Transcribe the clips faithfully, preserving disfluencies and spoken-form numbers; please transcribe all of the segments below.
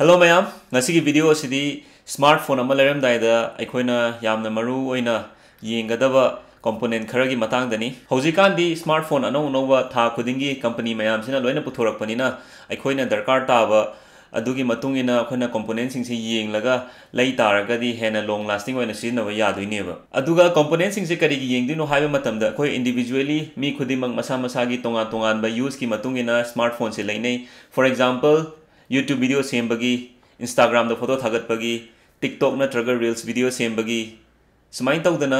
Hello ꯃꯌꯥꯝ, ꯉꯁꯤꯒꯤ video ꯑꯁꯤꯗꯤ smartphone ꯑꯃ ꯂꯩꯔꯝꯗꯥꯏꯗ ꯑꯩꯈꯣꯏꯅ ꯌꯥꯝꯅ ꯃꯔꯨ ꯑꯣꯏꯅ ꯌꯦꯡꯒꯗꯕ component ꯈꯔꯒꯤ ꯃꯇꯥꯡꯗꯅꯤ꯫ ꯍꯧꯖꯤꯛꯀꯥꯟꯗꯤ smartphone ꯑꯅꯧ ꯑꯅꯧꯕ ꯊꯥ ꯈꯨꯗꯤꯡꯒꯤ company ꯃꯌꯥꯝꯁꯤꯅ ꯂꯣꯏꯅ ꯄꯨꯊꯣꯔꯛꯄꯅꯤꯅ, ꯑꯩꯈꯣꯏꯅ ꯗꯔꯀꯥꯔ ꯇꯥꯕ ꯑꯗꯨꯒꯤ ꯃꯇꯨꯡ ꯏꯟꯅ ꯑꯩꯈꯣꯏꯅ componentꯁꯤꯡꯁꯦ ꯌꯦꯡꯂꯒ ꯂꯩ ꯇꯥꯔꯒꯗꯤ ꯍꯦꯟꯅ long lasting ꯑꯣꯏꯅ ꯁꯤꯖꯤꯟꯅꯕ ꯌꯥꯗꯣꯏꯅꯦꯕ꯫ ꯑꯗꯨꯒ componentꯁꯤꯡꯁꯦ ꯀꯔꯤꯒꯤ ꯌꯦꯡꯗꯣꯏꯅꯣ ꯍꯥꯏꯕ ꯃꯇꯝꯗ, ꯑꯩꯈꯣꯏ individually ꯃꯤ ꯈꯨꯗꯤꯡꯃꯛ ꯃꯁꯥ ꯃꯁꯥꯒꯤ ꯇꯣꯉꯥꯟ ꯇꯣꯉꯥꯟꯕ useꯀꯤ ꯃꯇꯨꯡ ꯏꯟꯅ smartphoneꯁꯦ ꯂꯩꯅꯩ꯫ For example, YouTube video ꯁꯦꯝꯕꯒꯤ, Instagramꯗ photo ꯊꯥꯒꯠꯄꯒꯤ, TikTok ꯅꯠꯇ꯭ꯔꯒ reels video ꯁꯦꯝꯕꯒꯤ, ꯁꯨꯃꯥꯏꯅ ꯇꯧꯗꯅ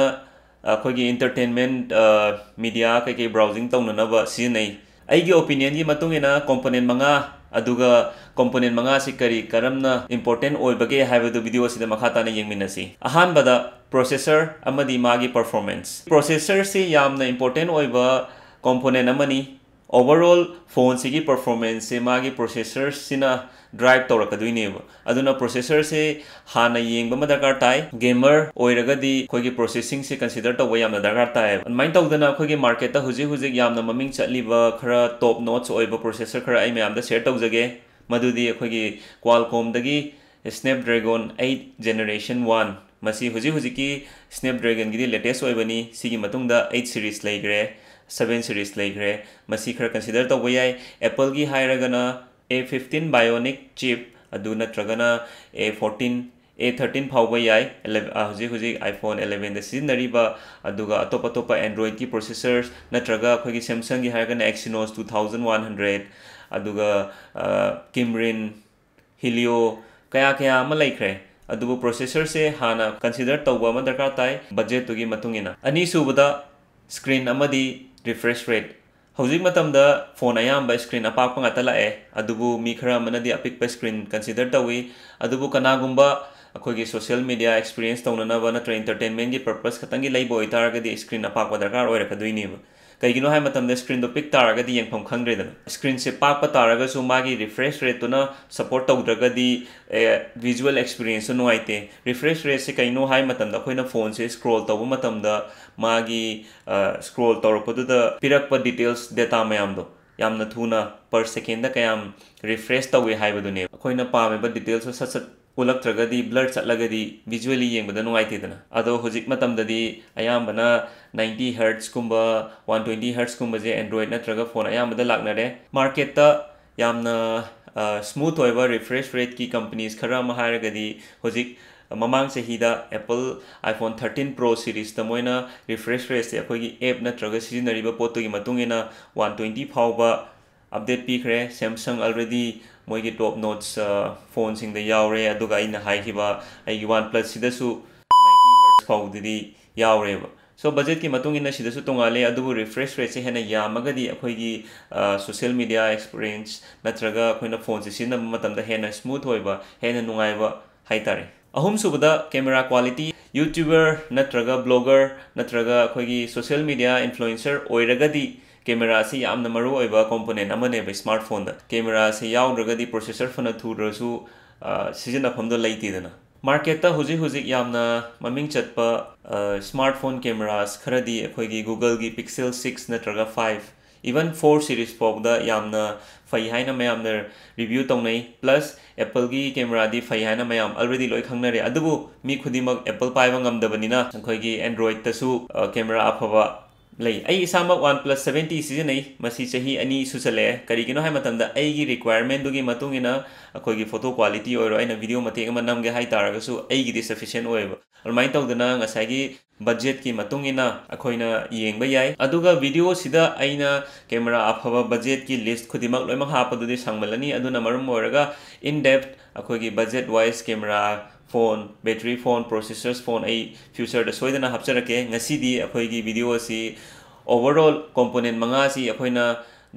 ꯑꯩꯈꯣꯏꯒꯤ entertainment, ꯑ, media ꯀꯩꯀꯩ browsing ꯇꯧꯅꯅꯕ ꯁꯤꯖꯤꯟꯅꯩ꯫ ꯑꯩꯒꯤ opinionꯒꯤ ꯃꯇꯨꯡ ꯏꯟꯅ component ꯃꯉꯥ, ꯑꯗꯨꯒ component ꯃꯉꯥꯁꯤ ꯀꯔꯤ ꯀꯔꯝꯅ important ꯑꯣꯏꯕꯒꯦ ꯍꯥꯏꯕꯗꯨ video ꯑꯁꯤꯗ ꯃꯈꯥ ꯇꯥꯅ ꯌꯦꯡꯃꯤꯟꯅꯁꯤ꯫ ꯑꯍꯥꯟꯕꯗ processor ꯑꯃꯗꯤ ꯃꯥꯒꯤ performance꯫ Processorꯁꯤ ꯌꯥꯝꯅ important ꯑꯣꯏꯕ component ꯑꯃꯅꯤ꯫ Overall phoneꯁꯤꯒꯤ performanceꯁꯦ ꯃꯥꯒꯤ processorꯁꯤꯅ drive ꯇꯧꯔꯛꯀꯗꯣꯏꯅꯦꯕ꯫ ꯑꯗꯨꯅ processorꯁꯦ ꯍꯥꯟꯅ ꯌꯦꯡꯕ ꯑꯃ ꯗꯔꯀꯥꯔ ꯇꯥꯏ꯫ Gamer ꯑꯣꯏꯔꯒꯗꯤ ꯑꯩꯈꯣꯏꯒꯤ processingꯁꯦ consider ꯇꯧꯕ ꯌꯥꯝꯅ ꯗꯔꯀꯥꯔ ꯇꯥꯏꯌꯦꯕ꯫ ꯑꯗꯨꯃꯥꯏꯅ ꯇꯧꯗꯅ ꯑꯩꯈꯣꯏꯒꯤ marketꯇ ꯍꯧꯖꯤꯛ ꯍꯧꯖꯤꯛ ꯌꯥꯝꯅ ꯃꯃꯤꯡ ꯆꯠꯂꯤꯕ ꯈꯔ top notch ꯑꯣꯏꯕ processor ꯈꯔ ꯑꯩ ꯃꯌꯥꯝꯗ share ꯇꯧꯖꯒꯦ꯫ ꯃꯗꯨꯗꯤ ꯑꯩꯈꯣꯏꯒꯤ Qualcommꯗꯒꯤ Snapdragon eight Generation one, ꯃꯁꯤ ꯍꯧꯖꯤꯛ ꯍꯧꯖꯤꯛꯀꯤ Snapdragonꯒꯤꯗꯤ latest ꯑꯣꯏꯕꯅꯤ꯫ ꯁꯤꯒꯤ ꯃꯇꯨꯡꯗ eight series ꯂꯩꯈ꯭ꯔꯦ, seven series ꯂꯩꯈ꯭ꯔꯦ꯫ ꯃꯁꯤ ꯈꯔ consider ꯇꯧꯕ ꯌꯥꯏ꯫ Appleꯒꯤ ꯍꯥꯏꯔꯒꯅ A fifteen Bionic chip, ꯑꯗꯨ ꯅꯠꯇ꯭ꯔꯒꯅ A fourteen, A thirteen ꯐꯥꯎꯕ ꯌꯥꯏ꯫ Ele-, ꯑ, ꯍꯧꯖꯤꯛ ꯍꯧꯖꯤꯛ iPhone elevenꯗ ꯁꯤꯖꯤꯟꯅꯔꯤꯕ, ꯑꯗꯨꯒ ꯑꯇꯣꯞ ꯑꯇꯣꯞꯄ Androidꯀꯤ processors, ꯅꯠꯇ꯭ꯔꯒ ꯑꯩꯈꯣꯏꯒꯤ Samsungꯒꯤ ꯍꯥꯏꯔꯒꯅ Exynos two thousand one hundred, ꯑꯗꯨꯒ, ꯑ, Kirin, Helio, ꯀꯌꯥ ꯀꯌꯥ ꯑꯃ ꯂꯩꯈ꯭ꯔꯦ꯫ ꯑꯗꯨꯕꯨ processorꯁꯦ ꯍꯥꯟꯅ consider ꯇꯧꯕ ꯑꯃ ꯗꯔꯀꯥꯔ ꯇꯥꯏ, budgetꯇꯨꯒꯤ ꯃꯇꯨꯡ ꯏꯟꯅ꯫ ꯑꯅꯤꯁꯨꯕꯗ, screen ꯑꯃꯗꯤ refresh rate꯫ ꯍꯧꯖꯤꯛ ꯃꯇꯝꯗ phone ꯑꯌꯥꯝꯕ screen ꯑꯄꯥꯛꯄ ꯉꯥꯛꯇ ꯂꯥꯛꯑꯦ, ꯑꯗꯨꯕꯨ ꯃꯤ ꯈꯔ ꯑꯃꯅꯗꯤ ꯑꯄꯤꯛꯄ screen consider ꯇꯧꯏ꯫ ꯑꯗꯨꯕꯨ ꯀꯅꯥꯒꯨꯝꯕ ꯑꯩꯈꯣꯏꯒꯤ social media experience ꯇꯧꯅꯅꯕ ꯅꯠꯇ꯭ꯔꯒ entertainmentꯀꯤ purpose ꯈꯛꯇꯪꯒꯤ ꯂꯩꯕ ꯑꯣꯏꯇꯥꯔꯒꯗꯤ screen ꯑꯄꯥꯛꯄ ꯗꯔꯀꯥꯔ ꯑꯣꯏꯔꯛꯀꯗꯣꯏꯅꯦꯕ꯫ ꯀꯩꯒꯤꯅꯣ ꯍꯥꯏꯕ ꯃꯇꯝꯗ screenꯗꯣ ꯄꯤꯛ ꯇꯥꯔꯒꯗꯤ ꯌꯦꯡꯐꯝ ꯈꯪꯗ꯭ꯔꯦꯗꯅ꯫ Screenꯁꯦ ꯄꯥꯛꯄ ꯇꯥꯔꯒꯁꯨ ꯃꯥꯒꯤ refresh rateꯇꯨꯅ support ꯇꯧꯗ꯭ꯔꯒꯗꯤ, ꯑꯦ, visual experienceꯇꯣ ꯅꯨꯡꯉꯥꯏꯇꯦ꯫ Refresh rateꯁꯦ ꯀꯩꯅꯣ ꯍꯥꯏꯕ ꯃꯇꯝꯗ ꯑꯩꯈꯣꯏꯅ phoneꯁꯦ scroll ꯇꯧꯕ ꯃꯇꯝꯗ ꯃꯥꯒꯤ, ꯑ, scroll ꯇꯧꯔꯛꯄꯗꯨꯗ ꯄꯤꯔꯛꯄ details, data ꯃꯌꯥꯝꯗꯣ, ꯌꯥꯝꯅ ꯊꯨꯅ per second ꯗ ꯀꯌꯥꯝ refresh ꯇꯧꯏ ꯍꯥꯏꯕꯗꯨꯅꯦ꯫ ꯑꯩꯈꯣꯏꯅ ꯄꯥꯝꯃꯤꯕ details ꯇꯣ ꯁꯠ ꯁꯠ ꯎꯠꯂꯛꯇ꯭ꯔꯒꯗꯤ blur ꯆꯠꯂꯒꯗꯤ visually ꯌꯦꯡꯕꯗ ꯅꯨꯡꯉꯥꯏꯇꯦꯗꯅ꯫ ꯑꯗꯣ ꯍꯧꯖꯤꯛ ꯃꯇꯝꯗꯗꯤ ꯑꯌꯥꯝꯕꯅ ninety hertz ꯀꯨꯝꯕ, one twenty hertz ꯀꯨꯝꯕꯁꯦ Android ꯅꯠꯇ꯭ꯔꯒ phone ꯑꯌꯥꯝꯕꯗ ꯂꯥꯛꯅꯔꯦ꯫ Market ꯇ ꯌꯥꯝꯅ smooth ꯑꯣꯏꯕ refresh rate ꯀꯤ companies ꯈꯔ ꯑꯃ ꯍꯥꯏꯔꯒꯗꯤ, ꯍꯧꯖꯤꯛ ꯃꯃꯥꯡ ꯆꯍꯤꯗ Apple iPhone thirteen Pro series ꯇ ꯃꯣꯏꯅ refresh rate ꯁꯦ ꯑꯩꯈꯣꯏꯒꯤ app ꯅꯠꯇ꯭ꯔꯒ ꯁꯤꯖꯤꯟꯅꯔꯤꯕ ꯄꯣꯠꯇꯨꯒꯤ ꯃꯇꯨꯡ ꯏꯟꯅ one twenty ꯐꯥꯎꯕ update ꯄꯤꯈ꯭ꯔꯦ꯫ Samsung already ꯃꯣꯏꯒꯤ top notch phone ꯁꯤꯡꯗ ꯌꯥꯎꯔꯦ꯫ ꯑꯗꯨꯒ ꯑꯩꯅ ꯍꯥꯏꯈꯤꯕ ꯑꯩꯒꯤ OnePlus ꯁꯤꯗꯁꯨ ninety hertz ꯐꯥꯎꯕꯗꯗꯤ ꯌꯥꯎꯔꯦꯕ꯫ So, budget ꯀꯤ ꯃꯇꯨꯡ ꯏꯟꯅ ꯁꯤꯗꯁꯨ ꯇꯣꯡꯉꯥꯜꯂꯦ, ꯑꯗꯨꯕꯨ refresh rate ꯁꯦ ꯍꯦꯟꯅ ꯌꯥꯝꯃꯒꯗꯤ ꯑꯩꯈꯣꯏꯒꯤ social media experience ꯅꯠꯇ꯭ꯔꯒ ꯑꯩꯈꯣꯏꯅ phone ꯁꯦ ꯁꯤꯖꯤꯟꯅꯕ ꯃꯇꯝꯗ ꯍꯦꯟꯅ smooth ꯑꯣꯏꯕ, ꯍꯦꯟꯅ ꯅꯨꯡꯉꯥꯏꯕ ꯍꯥꯏꯇꯥꯔꯦ꯫ ꯑꯍꯨꯝꯁꯨꯕꯗ, camera quality꯫ YouTuber ꯅꯠꯇ꯭ꯔꯒ blogger ꯅꯠꯇ꯭ꯔꯒ ꯑꯩꯈꯣꯏꯒꯤ social media influencer ꯑꯣꯏꯔꯒꯗꯤ camera ꯑꯁꯤ ꯌꯥꯝꯅ ꯃꯔꯨ ꯑꯣꯏꯕ component ꯑꯃꯅꯦꯕ smartphone ꯗ꯫ Camera ꯑꯁꯤ ꯌꯥꯎꯗ꯭ꯔꯒꯗꯤ processor ꯐꯅ ꯊꯨꯔꯁꯨ, ꯑ, ꯁꯤꯖꯤꯟꯅꯐꯝꯗꯣ ꯂꯩꯇꯦꯗꯅ꯫ Market ꯇ ꯍꯧꯖꯤꯛ ꯍꯧꯖꯤꯛ ꯌꯥꯝꯅ ꯃꯃꯤꯡ ꯆꯠꯄ, ꯑ, smartphone cameras ꯈꯔꯗꯤ ꯑꯩꯈꯣꯏꯒꯤ Google ꯒꯤ Pixel six ꯅꯠꯇ꯭ꯔꯒ five, even four series ꯐꯥꯎꯕꯗ ꯌꯥꯝꯅ ꯐꯩ ꯍꯥꯏꯅ ꯃꯌꯥꯝꯅ review ꯇꯧꯅꯩ꯫ Plus, Apple ꯒꯤ camera ꯗꯤ ꯐꯩ ꯍꯥꯏꯅ ꯃꯌꯥꯝ already ꯂꯣꯏ ꯈꯪꯅꯔꯦ꯫ ꯑꯗꯨꯕꯨ ꯃꯤ ꯈꯨꯗꯤꯡꯃꯛ Apple ꯄꯥꯏꯕ ꯉꯝꯗꯕꯅꯤꯅ ꯑꯩꯈꯣꯏꯒꯤ Android ꯇꯁꯨ, ꯑ, camera ꯑꯐꯕ ꯂꯩ꯫ ꯑꯩ ꯏꯁꯥꯃꯛ OnePlus seven T ꯁꯤꯖꯤꯟꯅꯩ꯫ ꯃꯁꯤ ꯆꯍꯤ ꯑꯅꯤ ꯁꯨꯖꯜꯂꯛꯑꯦ꯫ ꯀꯔꯤꯒꯤꯅꯣ ꯍꯥꯏꯕ ꯃꯇꯝꯗ ꯑꯩꯒꯤ requirement ꯗꯨꯒꯤ ꯃꯇꯨꯡ ꯏꯟꯅ ꯑꯩꯈꯣꯏꯒꯤ photo quality ꯑꯣꯏꯔꯣ, ꯑꯩꯅ video ꯃꯇꯦꯛ ꯑꯃ ꯅꯝꯒꯦ ꯍꯥꯏ ꯇꯥꯔꯒꯁꯨ ꯑꯩꯒꯤꯗꯤ sufficient ꯑꯣꯏꯌꯦꯕ꯫ ꯑꯗꯨꯃꯥꯏꯅ ꯇꯧꯗꯅ ꯉꯁꯥꯏꯒꯤ budget ꯀꯤ ꯃꯇꯨꯡ ꯏꯟꯅ ꯑꯩꯈꯣꯏꯅ ꯌꯦꯡꯕ ꯌꯥꯏ꯫ ꯑꯗꯨꯒ video ꯁꯤꯗ ꯑꯩꯅ camera ꯑꯐꯕ budget ꯀꯤ list ꯈꯨꯗꯤꯡꯃꯛ ꯂꯣꯏꯅꯃꯛ ꯍꯥꯞꯄꯗꯨꯗꯤ ꯁꯥꯡꯃꯜꯂꯅꯤ꯫ ꯑꯗꯨꯅ ꯃꯔꯝ ꯑꯣꯏꯔꯒ in depth ꯑꯩꯈꯣꯏꯒꯤ budget wise camera, phone, battery, phone, processors, phone ꯑꯩ future ꯗ ꯁꯣꯏꯗꯅ ꯍꯥꯞꯆꯔꯛꯀꯦ꯫ ꯉꯁꯤꯗꯤ ꯑꯩꯈꯣꯏꯒꯤ video ꯑꯁꯤ overall component ꯃꯉꯥꯁꯤ ꯑꯩꯈꯣꯏꯅ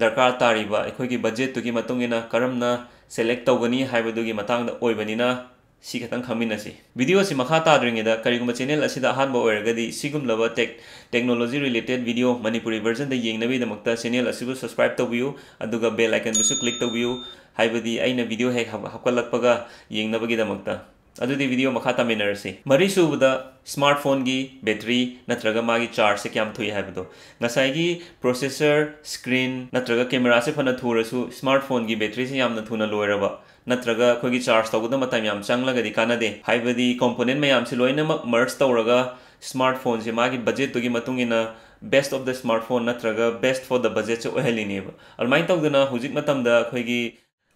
ꯗꯔꯀꯥꯔ ꯇꯥꯔꯤꯕ ꯑꯩꯈꯣꯏꯒꯤ budget ꯇꯨꯒꯤ ꯃꯇꯨꯡ ꯏꯟꯅ ꯀꯔꯝꯅ select ꯇꯧꯒꯅꯤ ꯍꯥꯏꯕꯗꯨꯒꯤ ꯃꯇꯥꯡꯗ ꯑꯣꯏꯕꯅꯤꯅ, ꯁꯤ ꯈꯛꯇꯪ ꯈꯪꯃꯤꯟꯅꯁꯤ꯫ Video ꯑꯁꯤ ꯃꯈꯥ ꯇꯥꯗ꯭ꯔꯤꯉꯩꯗ, ꯀꯔꯤꯒꯨꯝꯕ channel ꯑꯁꯤꯗ ꯑꯍꯥꯟꯕ ꯑꯣꯏꯔꯒꯗꯤ, ꯁꯤꯒꯨꯝꯂꯕ tech, technology related video Manipuri version ꯗ ꯌꯦꯡꯅꯕꯒꯤꯗꯃꯛꯇ channel ꯑꯁꯤꯕꯨ subscribe ꯇꯧꯕꯤꯌꯨ, ꯑꯗꯨꯒ bell icon ꯕꯨꯁꯨ click ꯇꯧꯕꯤꯌꯨ, ꯍꯥꯏꯕꯗꯤ ꯑꯩꯅ video ꯍꯦꯛ ꯍꯥꯞ-, ꯍꯥꯞꯀꯠꯂꯛꯄꯒ ꯌꯦꯡꯅꯕꯒꯤꯗꯃꯛꯇ꯫ ꯑꯗꯨꯗꯤ video ꯃꯈꯥ ꯇꯥꯃꯤꯟꯅꯔꯁꯤ꯫ ꯃꯔꯤꯁꯨꯕꯗ, smartphone ꯒꯤ battery ꯅꯠꯇ꯭ꯔꯒ ꯃꯥꯒꯤ charge ꯁꯦ ꯀꯌꯥꯝ ꯊꯨꯏ ꯍꯥꯏꯕꯗꯣ꯫ ꯉꯁꯥꯏꯒꯤ processor, screen ꯅꯠꯇ꯭ꯔꯒ camera ꯁꯦ ꯐꯅ ꯊꯨꯔꯁꯨ, smartphone ꯒꯤ battery ꯁꯦ ꯌꯥꯝꯅ ꯊꯨꯅ ꯂꯣꯏꯔꯕ ꯅꯠꯇ꯭ꯔꯒ ꯑꯩꯈꯣꯏꯒꯤ charge ꯇꯧꯕꯗ ꯃꯇꯝ ꯌꯥꯝ ꯆꯪꯂꯒꯗꯤ ꯀꯥꯟꯅꯗꯦ꯫ ꯍꯥꯏꯕꯗꯤ component ꯃꯌꯥꯝꯁꯤ ꯂꯣꯏꯅꯃꯛ merge ꯇꯧꯔꯒ smartphone ꯁꯦ ꯃꯥꯒꯤ budget ꯇꯨꯒꯤ ꯃꯇꯨꯡ ꯏꯟꯅ best of the smartphone ꯅꯠꯇ꯭ꯔꯒ best for the budget ꯁꯦ ꯑꯣꯏꯍꯜꯂꯤꯅꯦꯕ꯫ ꯑꯗꯨꯃꯥꯏꯅ ꯇꯧꯗꯅ ꯍꯧꯖꯤꯛ ꯃꯇꯝꯗ ꯑꯩꯈꯣꯏꯒꯤ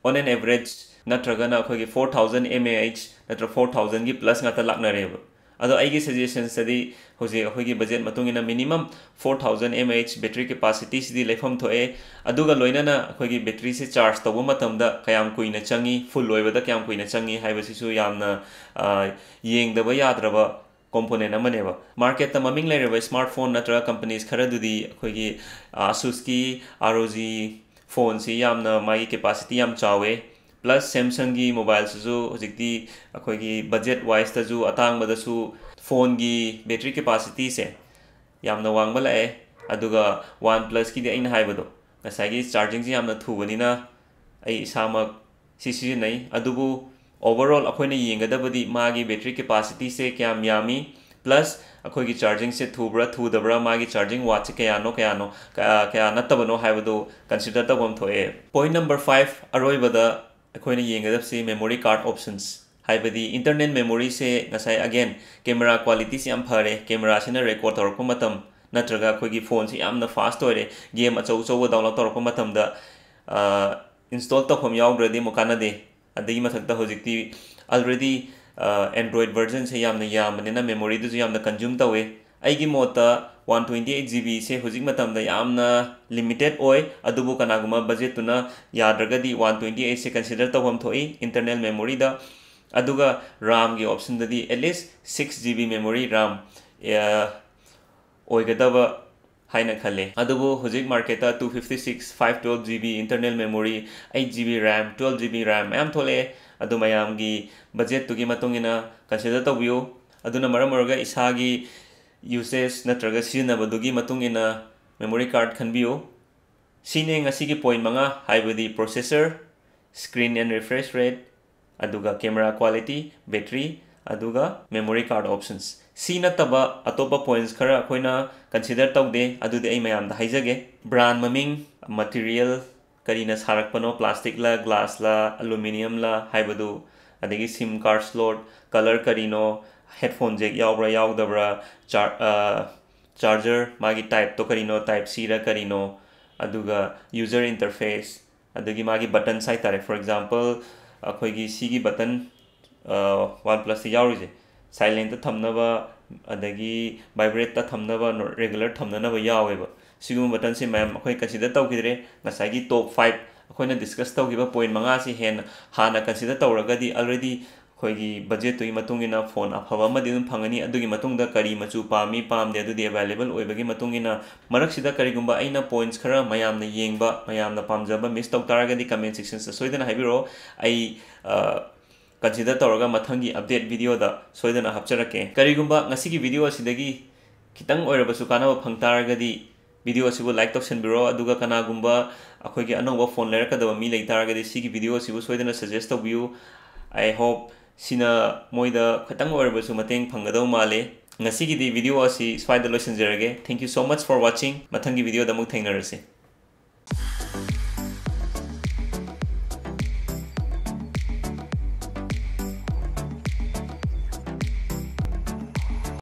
on an average ꯅꯠꯇ꯭ꯔꯒꯅ ꯑꯩꯈꯣꯏꯒꯤ four thousand mAh ꯅꯠꯇ꯭ꯔ four thousand ꯒꯤ plus ꯉꯥꯛꯇ ꯂꯥꯛꯅꯔꯦꯕ꯫ ꯑꯗꯣ ꯑꯩꯒꯤ suggestion ꯇꯗꯤ ꯍꯧꯖꯤꯛ ꯑꯩꯈꯣꯏꯒꯤ budget ꯃꯇꯨꯡ ꯏꯟꯅ minimum four thousand mAh battery capacity ꯁꯤꯗꯤ ꯂꯩꯐꯝ ꯊꯣꯛꯑꯦ꯫ ꯑꯗꯨꯒ ꯂꯣꯏꯅꯅ ꯑꯩꯈꯣꯏꯒꯤ battery ꯁꯦ charge ꯇꯧꯕ ꯃꯇꯝꯗ ꯀꯌꯥꯝ ꯀꯨꯏꯅ ꯆꯪꯉꯤ, full ꯑꯣꯏꯕꯗ ꯀꯌꯥꯝ ꯀꯨꯏꯅ ꯆꯪꯉꯤ ꯍꯥꯏꯕꯁꯤꯁꯨ ꯌꯥꯝꯅ, ꯑ, ꯌꯦꯡꯗꯕ ꯌꯥꯗ꯭ꯔꯕ component ꯑꯃꯅꯦꯕ꯫ Market ꯇ ꯃꯃꯤꯡ ꯂꯩꯔꯕ smartphone ꯅꯠꯇ꯭ꯔꯒ companies ꯈꯔꯗꯨꯗꯤ ꯑꯩꯈꯣꯏꯒꯤ, ꯑ, Asus ꯀꯤ ROG phone ꯁꯤ ꯌꯥꯝꯅ ꯃꯥꯒꯤ capacity ꯌꯥꯝ ꯆꯥꯎꯋꯦ꯫ Plus Samsung ꯒꯤ mobile ꯁꯤꯁꯨ ꯍꯧꯖꯤꯛꯇꯤ ꯑꯩꯈꯣꯏꯒꯤ budget wise ꯇꯁꯨ ꯑꯇꯥꯡꯕꯗꯁꯨ phone ꯒꯤ battery capacity ꯁꯦ ꯌꯥꯝꯅ ꯋꯥꯡꯕ ꯂꯥꯛꯑꯦ꯫ ꯑꯗꯨꯒ OnePlus ꯀꯤꯗꯤ ꯑꯩꯅ ꯍꯥꯏꯕꯗꯣ, ꯉꯁꯥꯏꯒꯤ charging ꯁꯤ ꯌꯥꯝꯅ ꯊꯨꯕꯅꯤꯅ ꯑꯩ ꯏꯁꯥꯃꯛ ꯁꯤ ꯁꯤꯖꯤꯟꯅꯩ꯫ ꯑꯗꯨꯕꯨ overall ꯑꯩꯈꯣꯏꯅ ꯌꯦꯡꯒꯗꯕꯗꯤ ꯃꯥꯒꯤ battery capacity ꯁꯦ ꯀꯌꯥꯝ ꯌꯥꯝꯃꯤ, plus ꯑꯩꯈꯣꯏꯒꯤ charging ꯁꯦ ꯊꯨꯕ꯭ꯔꯥ ꯊꯨꯗꯕ꯭ꯔꯥ, ꯃꯥꯒꯤ charging watt ꯁꯦ ꯀꯌꯥꯅꯣ, ꯀꯌꯥꯅꯣ, ꯀꯌꯥ, ꯀꯌꯥ ꯅꯠꯇꯕꯅꯣ ꯍꯥꯏꯕꯗꯨ consider ꯇꯧꯐꯝ ꯊꯣꯛꯑꯦ꯫ Point number five, ꯑꯔꯣꯏꯕꯗ ꯑꯩꯈꯣꯏꯅ ꯌꯦꯡꯒꯗꯕꯁꯤ memory card options, ꯍꯥꯏꯕꯗꯤ internal memory ꯁꯦ ꯉꯁꯥꯏ again camera quality ꯁꯤ ꯌꯥꯝ ꯐꯔꯦ, camera ꯁꯤꯅ record ꯇꯧꯔꯛꯄ ꯃꯇꯝ ꯅꯠꯇ꯭ꯔꯒ ꯑꯩꯈꯣꯏꯒꯤ phone ꯁꯤ ꯌꯥꯝꯅ fast ꯑꯣꯏꯔꯦ, game ꯑꯆꯧ ꯑꯆꯧꯕ download ꯇꯧꯔꯛꯄ ꯃꯇꯝꯗ, ꯑ, install ꯇꯧꯐꯝ ꯌꯥꯎꯗ꯭ꯔꯗꯤ ꯑꯃꯨꯛ ꯀꯥꯟꯅꯗꯦ꯫ ꯑꯗꯒꯤ ꯃꯊꯛꯇ ꯍꯧꯖꯤꯛꯇꯤ already, ꯑ, Android version ꯁꯦ ꯌꯥꯝꯅ ꯌꯥꯝꯕꯅꯤꯅ memory ꯗꯨꯁꯨ ꯌꯥꯝꯅ consume ꯇꯧꯋꯦ꯫ ꯑꯩꯒꯤ ꯃꯣꯠꯇ one twenty eight GB ꯁꯦ ꯍꯧꯖꯤꯛ ꯃꯇꯝꯗ ꯌꯥꯝꯅ limited ꯑꯣꯏ, ꯑꯗꯨꯕꯨ ꯀꯅꯥꯒꯨꯝꯕ budget ꯇꯨꯅ ꯌꯥꯗ꯭ꯔꯒꯗꯤ one twenty eight ꯁꯦ consider ꯇꯧꯐꯝ ꯊꯣꯛꯏ internal memory ꯗ꯫ ꯑꯗꯨꯒ RAM ꯒꯤ option ꯗꯗꯤ at least six GB memory RAM, ꯑ, ꯑꯣꯏꯒꯗꯕ ꯍꯥꯏꯅ ꯈꯜꯂꯦ꯫ ꯑꯗꯨꯕꯨ ꯍꯧꯖꯤꯛ market ꯇ two fifty six, five twelve GB internal memory, eight GB RAM, twelve GB RAM ꯃꯌꯥꯝ ꯊꯣꯛꯂꯛꯑꯦ꯫ ꯑꯗꯨ ꯃꯌꯥꯝꯒꯤ budget ꯇꯨꯒꯤ ꯃꯇꯨꯡ ꯏꯟꯅ consider ꯇꯧꯕꯤꯌꯨ꯫ ꯑꯗꯨꯅ ꯃꯔꯝ ꯑꯣꯏꯔꯒ ꯏꯁꯥꯒꯤ usage ꯅꯠꯇ꯭ꯔꯒ ꯁꯤꯖꯤꯟꯅꯕꯗꯨꯒꯤ ꯃꯇꯨꯡ ꯏꯟꯅ memory card ꯈꯟꯕꯤꯌꯨ꯫ ꯁꯤꯅꯦ ꯉꯁꯤꯒꯤ point ꯃꯉꯥ, ꯍꯥꯏꯕꯗꯤ processor, screen and refresh rate, ꯑꯗꯨꯒ camera quality, battery, ꯑꯗꯨꯒ memory card options꯫ ꯁꯤ ꯅꯠꯇꯕ ꯑꯇꯣꯞꯄ points ꯈꯔ ꯑꯩꯈꯣꯏꯅ consider ꯇꯧꯗꯦ, ꯑꯗꯨꯗꯤ ꯑꯩ ꯃꯌꯥꯝꯗ ꯍꯥꯏꯖꯒꯦ꯫ Brand ꯃꯃꯤꯡ, material, ꯀꯔꯤꯅ ꯁꯥꯔꯛꯄꯅꯣ, plastic ꯂ, glass ꯂ, aluminium ꯂ ꯍꯥꯏꯕꯗꯨ, ꯑꯗꯒꯤ SIM card slot, color ꯀꯔꯤꯅꯣ, headphone jack ꯌꯥꯎꯕ꯭ꯔꯥ ꯌꯥꯎꯗꯕ꯭ꯔꯥ, ꯆꯥꯔ-, ꯑ, charger, ꯃꯥꯒꯤ type ꯇꯣ ꯀꯔꯤꯅꯣ, type C ꯔ ꯀꯔꯤꯅꯣ, ꯑꯗꯨꯒ user interface, ꯑꯗꯒꯤ ꯃꯥꯒꯤ buttons ꯍꯥꯏꯇꯥꯔꯦ꯫ For example, ꯑꯩꯈꯣꯏꯒꯤ ꯁꯤꯒꯤ button, ꯑ, OnePlus ꯇ ꯌꯥꯎꯔꯤꯁꯦ, silent ꯇ ꯊꯝꯅꯕ, ꯑꯗꯒꯤ vibrate ꯇ ꯊꯝꯅꯕ, ꯅꯣ-, regular ꯊꯝꯅꯅꯕ ꯌꯥꯎꯋꯦꯕ꯫ ꯁꯤꯒꯨꯝꯕ button ꯁꯦ ꯃꯌꯥꯝ ꯑꯩꯈꯣꯏ consider ꯇꯧꯈꯤꯗ꯭ꯔꯦ꯫ ꯉꯁꯥꯏꯒꯤ top five ꯑꯩꯈꯣꯏꯅ discuss ꯇꯧꯈꯤꯕ point ꯃꯉꯥꯁꯤ ꯍꯦꯟꯅ ꯍꯥꯟꯅ consider ꯇꯧꯔꯒꯗꯤ already ꯑꯩꯈꯣꯏꯒꯤ budget ꯇꯨꯒꯤ ꯃꯇꯨꯡ ꯏꯟꯅ phone ꯑꯐꯕ ꯑꯃꯗꯤ ꯑꯗꯨꯝ ꯐꯪꯒꯅꯤ꯫ ꯑꯗꯨꯒꯤ ꯃꯇꯨꯡꯗ ꯀꯔꯤ ꯃꯆꯨ ꯄꯥꯝꯃꯤ ꯄꯥꯝꯗꯦ ꯑꯗꯨꯗꯤ available ꯑꯣꯏꯕꯒꯤ ꯃꯇꯨꯡ ꯏꯟꯅ꯫ ꯃꯔꯛꯁꯤꯗ ꯀꯔꯤꯒꯨꯝꯕ ꯑꯩꯅ points ꯈꯔ ꯃꯌꯥꯝꯅ ꯌꯦꯡꯕ, ꯃꯌꯥꯝꯅ ꯄꯥꯝꯖꯕ miss ꯇꯧ ꯇꯥꯔꯒꯗꯤ comment section ꯁꯤꯗ ꯁꯣꯏꯗꯅ ꯍꯥꯏꯕꯤꯔꯛꯑꯣ꯫ ꯑꯩ, ꯑ, consider ꯇꯧꯔꯒ ꯃꯊꯪꯒꯤ update video ꯗ ꯁꯣꯏꯗꯅ ꯍꯥꯞꯆꯔꯛꯀꯦ꯫ ꯀꯔꯤꯒꯨꯝꯕ ꯉꯁꯤꯒꯤ video ꯑꯁꯤꯗꯒꯤ ꯈꯤꯇꯪ ꯑꯣꯏꯔꯕꯁꯨ ꯀꯥꯟꯅꯕ ꯐꯪ ꯇꯥꯔꯒꯗꯤ video ꯑꯁꯤꯕꯨ like ꯇꯧꯁꯟꯕꯤꯔꯣ, ꯑꯗꯨꯒ ꯀꯅꯥꯒꯨꯝꯕ ꯑꯩꯈꯣꯏꯒꯤ ꯑꯅꯧꯕ phone ꯂꯩꯔꯛꯀꯗꯕ ꯃꯤ ꯂꯩ ꯇꯥꯔꯒꯗꯤ ꯁꯤꯒꯤ video ꯑꯁꯤꯕꯨ ꯁꯣꯏꯗꯅ suggest ꯇꯧꯕꯤꯌꯨ꯫ I hope ꯁꯤꯅ ꯃꯣꯏꯗ ꯈꯤꯇꯪ ꯑꯣꯏꯔꯕꯁꯨ ꯃꯇꯦꯡ ꯐꯪꯒꯗꯧ ꯃꯥꯜꯂꯦ꯫ ꯉꯁꯤꯒꯤꯗꯤ video ꯑꯁꯤ ꯁ꯭ꯋꯥꯏꯗ ꯂꯣꯏꯁꯤꯟꯖꯔꯒꯦ꯫ Thank you so much for watching꯫ ꯃꯊꯪꯒꯤ video ꯗ ꯑꯃꯨꯛ ꯊꯦꯡꯅꯔꯁꯤ꯫